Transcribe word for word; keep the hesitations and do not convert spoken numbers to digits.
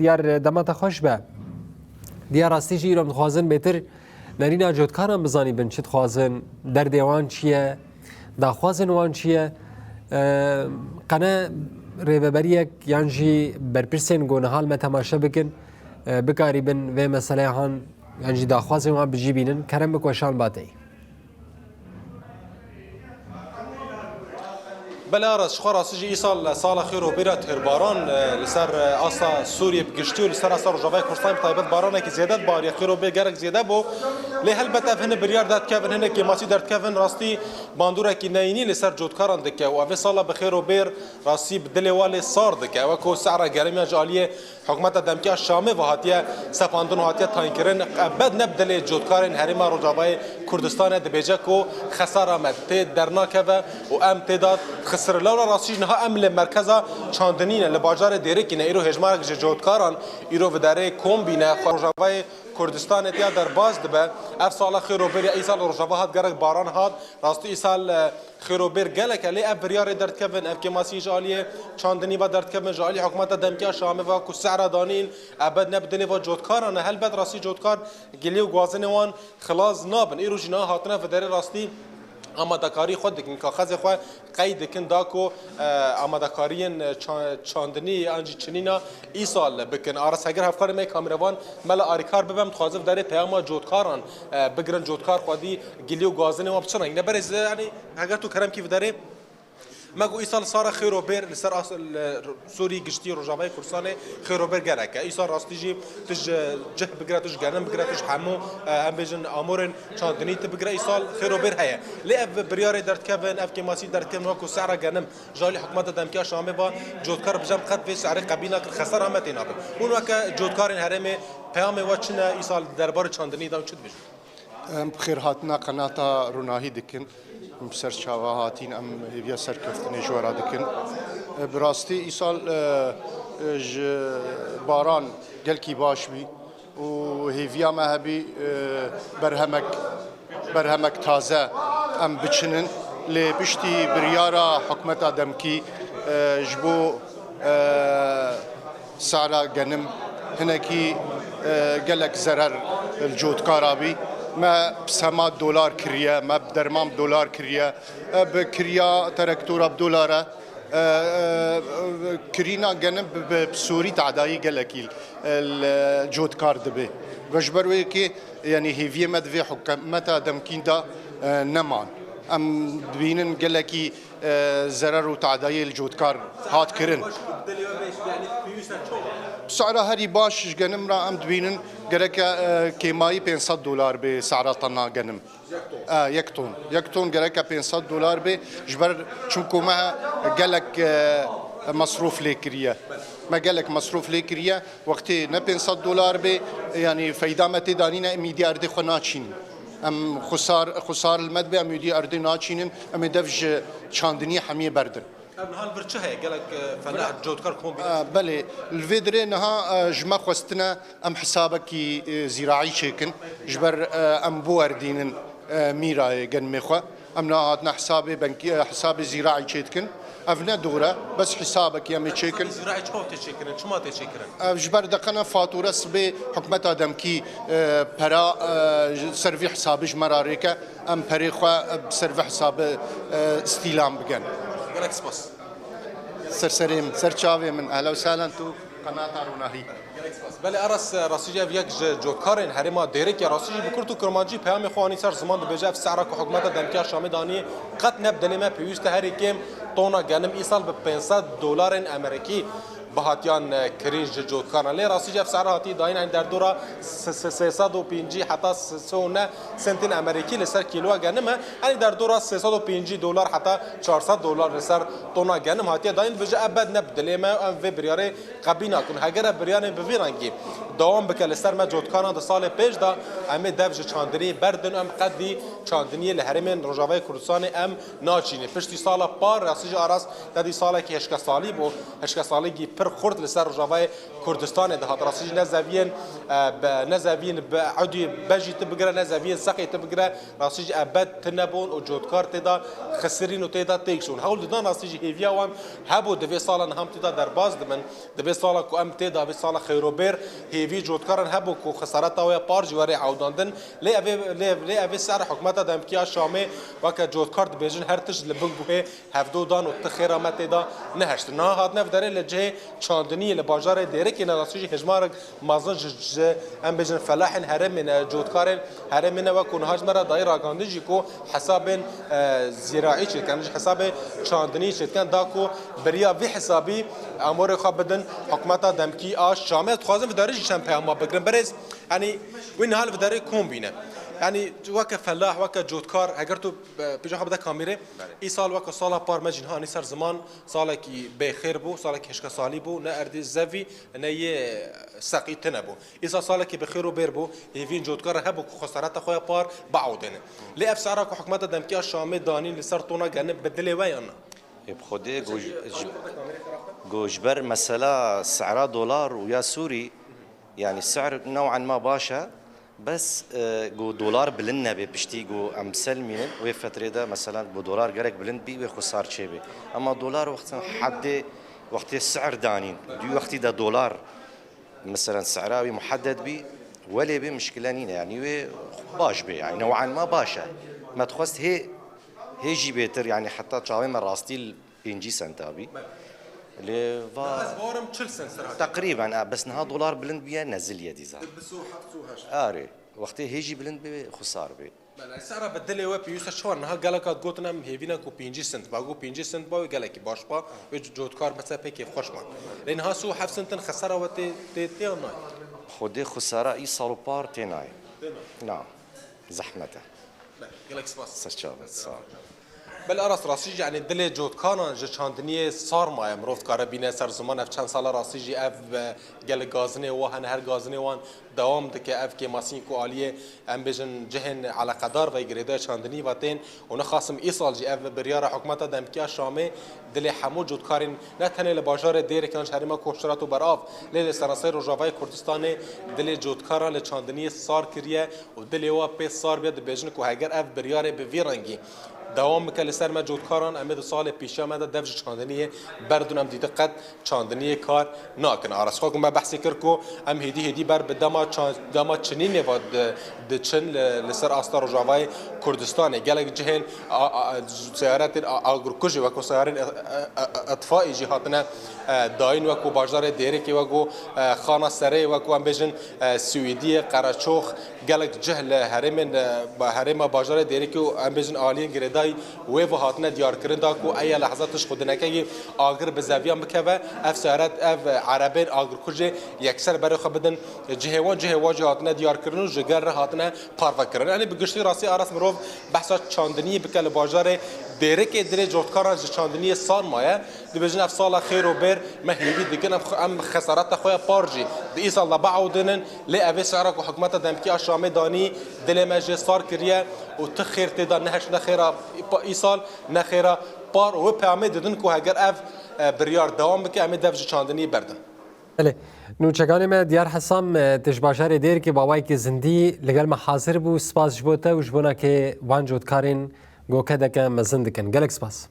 Diyar, dema te xweş be. Diyar, rastî jî îro em dixwazin bêtir nerîna cotkaran bizanîbin, çi dixwazin, derdê wan çi ye, daxwazên wan çi ye. E, qene rêveberiyek yan jî berpirsên ku niha li me temaşe bikin, e, bikarîbin vê meseleyê han yan jî daxwazên wan bi cî bînin, kerem bik weşan bateyî. Belê Aras, ji xwe rastî jî îsal sala xêr û bêra têrbaran, e, li ser, e, asta Sûriyê bi giştî û li ser asta Rojavayê Kurdistanê bi taybet baranekî zêde dibariye, xêr û bêr gelek zêde bû. Lê helbet ev hine biryar derdikevin, hine kêmasî derdikevin, rastî bandûrekî neyînî li ser cotkaran dike û ev ê sala bi xêr û bêr rastî bi dilê wan lê sar dike. Wek ku sehra gerimiya ji aliyê Hikûmeta demkî ya Şamê ve hatiye sepandin û hatiye tayînkirin, ebed ne bi dilê cotkarên Herêma Rojavayê Kurdistanê dibêje ku xesara me tê dernakeve û em tê de xisirin. Lewra rastî jî niha em li merkeza çandinî ne, li bajarê Dêrikî ne. Îro hêjmarek ji cotkaran îro vê derê kom bîne, xwe Rojavayê Kurdistanê tiya derbas dibe. Ev sala xêr û bêr ya îsal Rojava hat gerek baran hat. Rastî îsal, e, xêr û bêr gelek e, lê ev biryarê derdikevin, ev kêmasî ji aliyê çandinî ve derdikevin, ji alî hikûmeta demkî ya Şamê ve ku sehra danîn, ebed ne bi dilê ve cotkaran e. Helbet rastî cotkar gilî û gwazinê wan xilas nabin. Îro jî niha hatine vê derê rastî amadekarî xwe dikin, kaxezê xwe qeyd dikin da ku, e, amadekariyên, e, ça-, çandinî an jî çinîna îsal bikin. Aras, heger hevkarê me kameravan me li arîkar bibe, em dixwazin vê derê peyama cotkaran, e, bigirin, cotkar xwedî gilî û gazinê wan bi çi rengî ne. Berê, yanî heger tu kerem kî vê derê me got îsal sara xêr û bêr li ser as-, li Sûrî giştî Rojavayê Kurdistanê xêr û bêr gelek e. Îsal rastî jî tu ji cih bigire, tu ji genim bigire, tu ji hemû, e, em bêjin amûrên çandinî tu bigire, îsal xêr û bêr heye. Lê ev biryarê derdikevin, ev kêmasî derdikevin wek ku sehra genim ji alî hikûmeta demkî ya Şamê ve cotkar bi cem qet vê sehrê qebîl nakin, xesara me tê nabin. Hûn weke cotkarên herêmê peyamê we çi ne îsal derbarê çandinî de, hûn çi dibêjin? Em bi xêr hatina qenata Ronahî dikin. Em bi ser çava hatîn, em hêviya serkeftinê ji we re dikin. E, bi rastî îsal, e, e, ji baran gelkî baş bî. û hêviya me hebî, e, berhemek, berhemek taze em biçinin. Lê piştî biryara hikûmeta demkî, e, ji bo, e, sehra genim hinekî, e, gelek zerer li cotkara bî. Me bi sema dolar kiriye, me bi derman bi dolar kiriye, e, bi kiriya terektora bi dolar e. E, e, kirîna genim bi, bi, bi sorî tadayî gelekî, e, li cotkar dibe. Ve ji ber wê yekê, yanî hêviyê me divê hikûmeta demkîn de, e, neman. Em dibînin gelekî, e, zerer û tadayê li cotkar hat kirin. Sehra herî baş ji genim re em dibînin gereke, e, kêmayî pênc sed dolar bê sehra tena genim. E, yek ton. Yek ton gereke pênc sed dolar bê, ji ber çimku me gelek, e, mesrûf lê kiriye. Me gelek mesrûf lê kiriye. Wextê ne pênc sed dolar bê, yanî feyda me tê danîne, em îdî erdê xwe naçînin. Em xusar, xusar li me dibe, em îdî erdê naçînin, em ê dev ji çandiniyê hemiyê berdin. Ev niha li vir çi heye? Gelek, e, feleh, cotkar kom bîne. E, belê, li vê dirê niha, e, ji me xwestine em hesabekî, e, zîraî çêkin. Ji ber, e, em biwerdînin, e, mîrayê genimê xwe. Em niha hatine hesabê benkî, e, hesabê zîraî çêdikin. Ev ne dor e, bes hesabekî em ê çêkin. Zîraî çawa tê çêkirin? Çima tê çêkirin? Ev ji ber deqene fatûre sibê hikûmeta demkî, e, pera, e, ji ser vî hesabê ji me re rêke. Em perê xwe bi ser vê hesabê, e, îstîlam bikin. Gelek spas. Ser serê min, ser çavê min. Ehla û sehlen tu qenata Ronahî. Gelek spas. Belê Aras, rastî jî ev yek ji cotkarên herêma Dêrikê, rastî jî bi kurt û kurmancî peyamê xwe anî ser ziman, dibêje ev sehra ku hikûmeta demkî ya Şamê danî qet ne bi dilê me pêwîst e, herî kêm tona genim îsal bi pênc sed dolarên Amerîkî bi hatiyan, e, kirîn ji cotkaran. Lê rastî jî ev sehra hatî dayîn, yanî derdora se-, se-, sê sed û pêncî heta se-, sê û neh sentên Amerîkî li ser kîloya genim e. Yanî derdora sê sed û pêncî dolar heta çar sed dolar li ser tona genim hatiye dayîn. Dibêje ebed ne bi dilê me, em vê biryarê qebîl nakin. Heger ev biryarê bi vî rengî dewam bike li ser me cotkaran di salê pêş de, em ê dev ji çandinî berdin, em qedî çandiniyê li herêmên Rojavayê Kurdistanê em naçînin. Piştî sala par, rastî jî Aras te dî salekî heştê salî bû, heştê salîgî pir xurt li ser Rojavayê Kurdistanê dihat. Rastî jî ne zeviyên, e, be-, ne zeviyên bi Ewdî Bejî tu bigire, ne zeviyên Sexê tu bigire, rastî jî ebed tune bûn û cotkar tê de xisirîn û tê de têk şûn. Hewl didan rastî jî hêviya wan hebû di vê sala niha em tê de derbas dibin. Di vê sala ku em tê de, vê sala xeyrobêr, hêvî cotkaran hebû ku xesareta wê ya par jî were ewdandin. Lê ev ê, lê, lê ev ê ser hikûmeta demkî ya Şamê weke cotkar dibêjin her tişt li bin guhê hevdo dan û ti xêra me tê de nehiştin. Niha hatine vidarê li cihê çandiniyê li bajarê Dêrikê ne rastî jî hejmarek mezin ji, ji em bêjin felahên herêmê ne, cotkarên herêmê ne wek ku niha ji me re dayî ragandin jî ku hesabên, e, zîraî çêdikin, ji hesabê çandiniyê çêdikin, da ku beriya vî hesabî amorê xwe bidin hikûmeta demkî a Şamê. Ez dixwazim vidarê jî çend peyama bigirim. Berêz, yanî wî niha li vidarê kom bîne. Yanî weke felah, weke cotkar, heger tu, e, pêja xwe bide kamîrê, îsal weke sala par me jî niha anî ser ziman, salekî bêxêr bû, salekî hişkesalî bû, ne erdî zevî, ne yê seqî tune bû. Îsal salekî bi xêr û bêr bû, hêvîn cotkar hebû ku xesareta xwe ya par biewdêne. Lê ev sera ku hikûmeta demkî ya Şamê danîn li ser tona genim bi dilê we yan na? Ê, bi xwedê go ji, ji, go ji ber mesela sera dolar û ya Sûrî, yanî ser new'an ma baş e, bes, e, go dolar bilind nebe piştî go em biselmînin, wê fetrê de mesela go dolar gerek bilind bî, wê xusar çêbê. Ema dolar wextin heddê, wextê ser danîn, dû wextî de dolar, mesela sera wî muhedded bî, welê bê mişkile nîne, yanî wê baş bê, yanî new'an ma baş e. Me dixwest hê, hê jî bêtir, yanî heta çavê me rastî li pêncî senta bî. Lê va Ez bawerim çil sent sera. Teqrîben, e, bes niha dolar bilind bûye, nezil ye dîza. Bi sî û heft, sî û heşt. Arê, wextê hê jî bilind bê, xusar bê. Belê, sera bi dilê we pêwîst e çawa? Niha gelek hat gotin em hêvî ne ku pêncî sent ba, ku pêncî sent ba wê gelekî baş ba, wê cotkar mesela pê kêfxweş ba. Lê niha sî û heft sentin xesara we tê, tê, tê yan nayê? Xwedê xusara îsal û par tê nayê. Tê nayê. Na, zehmet e. Belê, gelek spas. Ser çavan, sağ ol. Belê Aras, rastî jî, yanî dilê cotkaran ji çandiniyê sar maye. Mirov dikare bîne ser ziman, ev çend sala rastî jî ev, e, gelek gazinê wa hene, her gazinê wan dewam dike. Ev kêmasîn ku aliyê, em bêjin, cihên eleqedar ve girêdayî çandinî ve tên û nexasim îsal jî ev biryara hikûmeta demkî ya Şamê dilê hemû cotkarên ne tenê li bajarê Dêrikê yan ji herêma Koşturat û Berav, lê li seranserê Rojavayê Kurdistanê dilê cotkaran li çandiniyê sar kiriye û dilê wa pê sar bê, dibêjin ku heger ev biryarê bi vî rengî dewam bike li ser me cotkaran, em ê di salê pêşiya me de dev ji çandiniyê berdin, em dîtin qet çandiniyê kar nakin. Aras, xwe ku me behsê kir ku em hêdî hêdî ber bi dema ça-, dema çinînê ve di-, diçin li, li ser asta Rojavayê Kurdistanê. Gelek cihên a, a, seyaretên a, agirkujê wek ku seyarên, e, e, e, itfaî jî hatine, e, dayîn, wek ku bajarê Dêrikê, wek ku, e, Xana Sereyê, wek ku em bêjin, e, Swêdiyê, Qereçox, gelek cih li herêmên, e, ba-, herêma bajarê Dêrikê û em bêjin aliyên girêdayî wê ve hatine diyarkirin da ku eya lehza tişt xwedinekekî agir bi zeviyan bikeve, ev seyaret, ev erebên agirkujê yekser berê xwe bidin cihê wan, cihê wan jî hatine diyarkirin û ji gel re hatine parvekirin. Yanî bi giştî rastî Aras mirov behsa çandiniyê bike li bajarê Dêrikê dilê cotkaran ji çandiniyê sar maye. Dibêjin ev sala xêr û bêr me hêvî dikin, em xwe, em xesareta xwe ya par jî di îsal de biewdinin, lê ev ê sera ku hikûmeta demkî ya Şamê danî dilê me jê sar kiriye û ti xêr tê de nehiştine xêra pa-, îsal, ne xêra par û wê peyamê didin ku heger ev, e, biryar dewam bike, em ê dev ji çandiniyê berdin. Belê. Nûçekanê me Diyar Hesam, e, tê ji bajarê Dêrikê bi awayekî zindî li gel me hazir bû. Spas ji bo te û ji bo nakê wan cotkarên gokedeke mezin dikin. Gelek spas.